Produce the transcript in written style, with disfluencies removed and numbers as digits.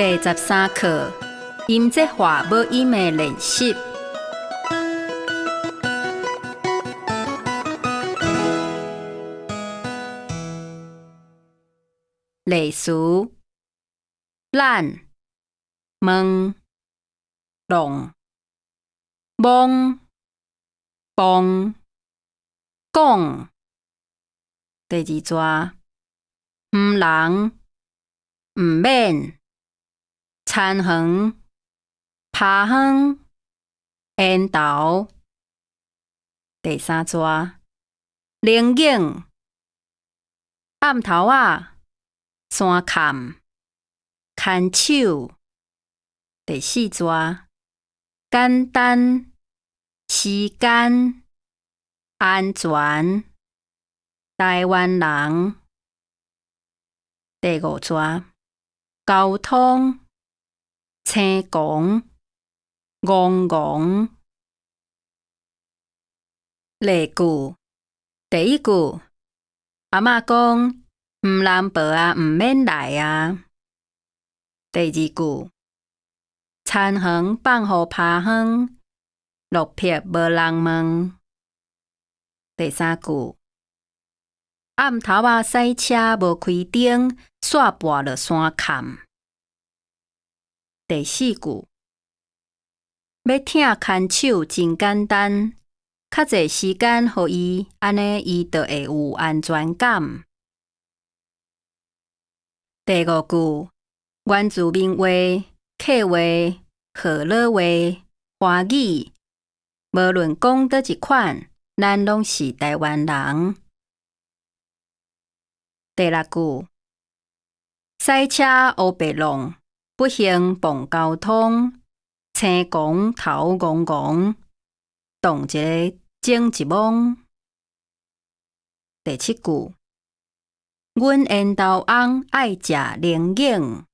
第十三課，音節化母音的練習。例詞：咱、問、弄、摸、磅、講。第二逝，毋人、毋免、田園、拍風、煙頭。第三逝，冷影、暗頭仔、山崁、牽手。第四逝，簡單、時間、安全、台灣人。第五逝，交通、青枋、戇戇。例句，第一句，阿嬤講，毋人婆仔，毋免來啊。第二句，田園放予拍風，落魄無人問。第三句，暗頭仔駛車無開燈，煞跋落山崁。第四句，欲疼牽手真簡單，較濟時間予伊，按呢伊就會有安全感。第五句，原住民話、客話、河洛話、華語，無論講佗一款，咱攏是台灣人。第六句，駛車烏白弄，不幸碰交通，青枋頭戇戇，動一个整一摸。第七句，阮緣投翁愛食龍眼。